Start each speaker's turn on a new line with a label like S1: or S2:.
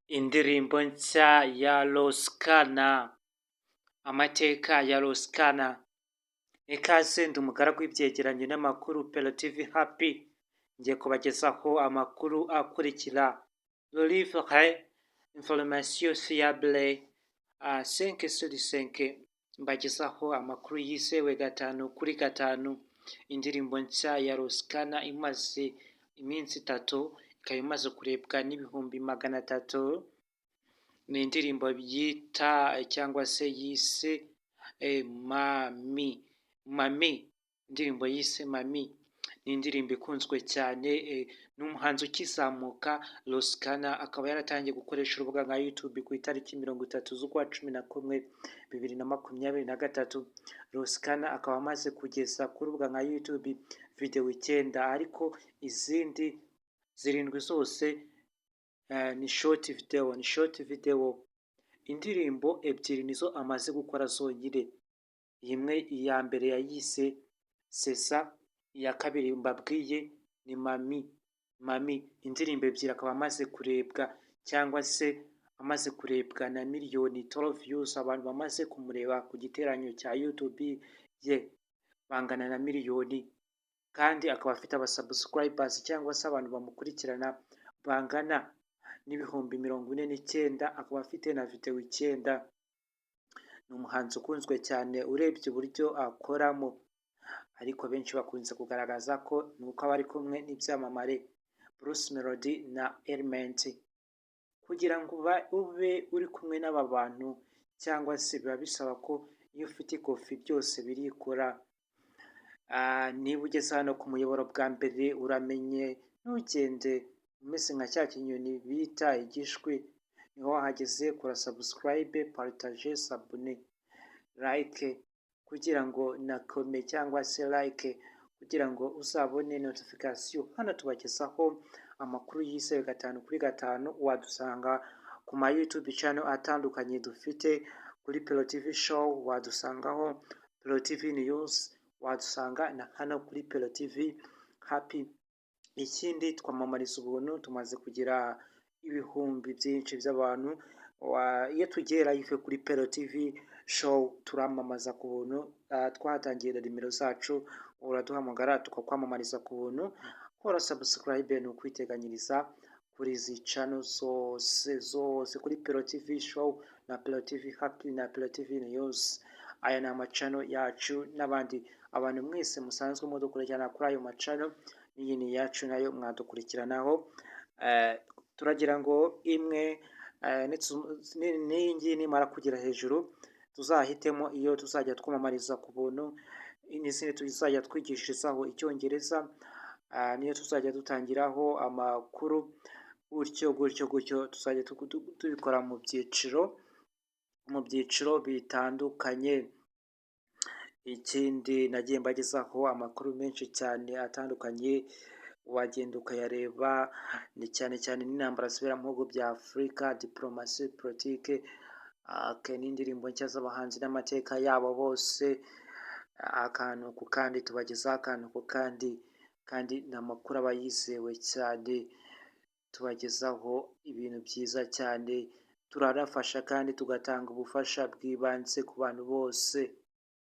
S1: Indirimbo nshya ya Ross Kana, amateka ya Ross Kana. Ikaze, ndi umugaragu w'ibyegeranyo n'amakuru Pero TV Happy, ngiye kubagezaho amakuru akurikira: Livre information fiable 5 sur 5, mbagezaho amakuru yizewe 5 kuri 5. Indirimbo nshya ya Ross Kana imaze iminsi 3, ikaba imaze kurebwa n'300,000. Ni indirimbo yita cyangwa se yise Mami. Mami, indirimbo yise Mami ni indirimbo ikunzwe cyane. Ni umuhanzi ukizamuka Ross Kana, akaba yaratangiye gukoresha urubuga nka YouTube ku itariki 30 z'ukwa 11 2023. Ross Kana akaba amaze kugeza ku rubuga nka YouTube videwo icyenda, ariko izindi zirindwi zose ni short video, ni short video. Indirimbo ebyiri nizo amaze gukora zonyine. Imwe, iya mbere yayise Sesa, iya kabiri mbabwiye ni Mami. Mami, indirimbo ebyiri, akaba amaze kurebwa cyangwa se amaze kurebwa na miliyoni 12 views. Abantu bamaze kumureba ku giteranyo cya YouTube ye bangana na miliyoni, kandi akaba afite abasubscribers cyangwa se abantu bamukurikirana bangana n'49,000, akaba afite na videwo icyenda. Ni umuhanzi ukunzwe cyane urebye uburyo akoramo, ariko benshi bakunze kugaragaza ko ni uko aba ari kumwe n'ibyamamare Bruce Melody na Element. Kugira ngo ube uri kumwe n'aba bantu cyangwa se biba bisaba ko iyo ufite ikofi byose birikora. Niba ugeze hano ku muyoboro bwa mbere, uramenye ntugende umeze nka cya kinyoni bita igishwi. Niba wahageze, kora subscribe, partage, s'abonner, like kugira ngo na comment cyangwa se like kugira ngo uzabone notification. Hano tubagezaho amakuru yizewe 5 kuri 5. Wadusanga ku ma YouTube channel atandukanye dufite: kuri Pero TV Show, wadusangaho Pero TV News, wadusanga na hano kuri Pero TV Happy. Ikindi, twamamariza ubuntu, tumaze kugira ibihumbi byinshi by'abantu. Iyo tugiye live kuri Pero TV Show turamamaza ku buntu, twahatangiye na nimero zacu, uraduhamagara tukakwamamariza ku buntu. Kora subscribe ni ukwiteganyiriza kuri izi channel zose zose, kuri Pero TV Show na Pero TV Happy na Pero TV News. Aya ni amachannel yacu n'abandi abantu mwese musanzwe mudukurikirana kuri ayo machannel, n'iyi ni iyacu nayo mwadukurikiranaho. Turagira ngo imwe n'iyi ngiyi nimara kugera hejuru, tuzahitemo iyo tuzajya twamamariza ku buntu, n'izindi tuzajya twigishirizaho Icyongereza, niyo tuzajya dutangiraho amakuru, gutyo gutyo gutyo. Tuzajya tubikora mu byiciro bitandukanye. Ikindi, nagiye mbagezaho amakuru menshi cyane atandukanye, wagenda ukayareba, ni cyane cyane n'intambara zibera mu bihugu bya Afurika, diporomasi, politike, n'indirimbo nshya z'abahanzi n'amateka yabo bose, akantu ku kandi. Tubagezaho akantu ku kandi, kandi ni amakuru aba yizewe cyane. Tubagezaho ibintu byiza cyane, turanafasha kandi tugatanga ubufasha bw'ibanze ku bantu bose.